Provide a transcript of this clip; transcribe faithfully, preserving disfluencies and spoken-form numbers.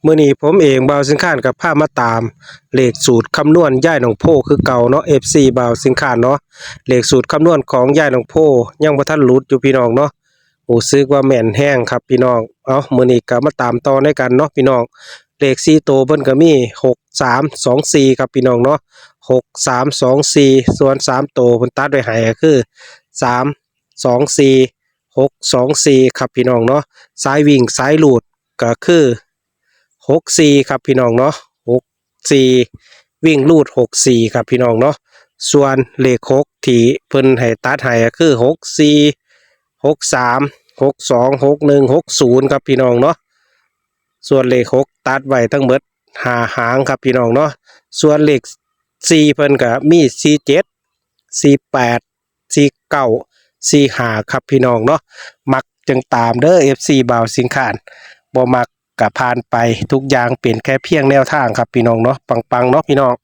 มื้อนี้ผมเองบ่าวสิงคานก็พามาตามเลขสูตรคำนวณยายหนองโพคือเก่าเนาะ เอฟซี บ่าวสิงคานเนาะ เลขสูตรคำนวณของยายหนองโพยังบ่ทันหลุดอยู่พี่น้องเนาะ รู้สึกว่าแม่นแฮงครับพี่น้อง เอ้า มื้อนี้ก็มาตามต่อในกันเนาะพี่น้อง เลขสี่ตัวเพิ่นก็มี หกสามสองสี่ ครับพี่น้องเนาะ หกสามสองสี่ ส่วนสามตัวเพิ่นตัดไว้ให้ก็คือ สามสองสี่ หกสองสี่ ครับพี่น้องเนาะ สายวิ่งสายรูดก็คือ หกสี่ ครับพี่น้องเนาะ หกสี่ วิ่งรูด หกสี่ ครับพี่น้องเนาะ ส่วนเลขหกที่เพิ่นให้ตัดให้ก็คือ หกสี่ หกสาม หกสอง หกหนึ่ง หกศูนย์ ครับพี่น้องเนาะ ส่วนเลขหกตัดไว้ทั้งหมดห้าหางครับพี่น้องเนาะ ส่วนเลขสี่เพิ่นก็มี สี่เจ็ด สี่แปด สี่เก้า สี่ห้า ครับพี่น้องเนาะ มักจั่งตามเด้อ เอฟซี บ่าวสิงคาน บ่มักก็ผ่านไป ทุกอย่างเป็นแค่เพียงแนวทางครับพี่น้องเนาะ ปังๆ เนาะพี่น้อง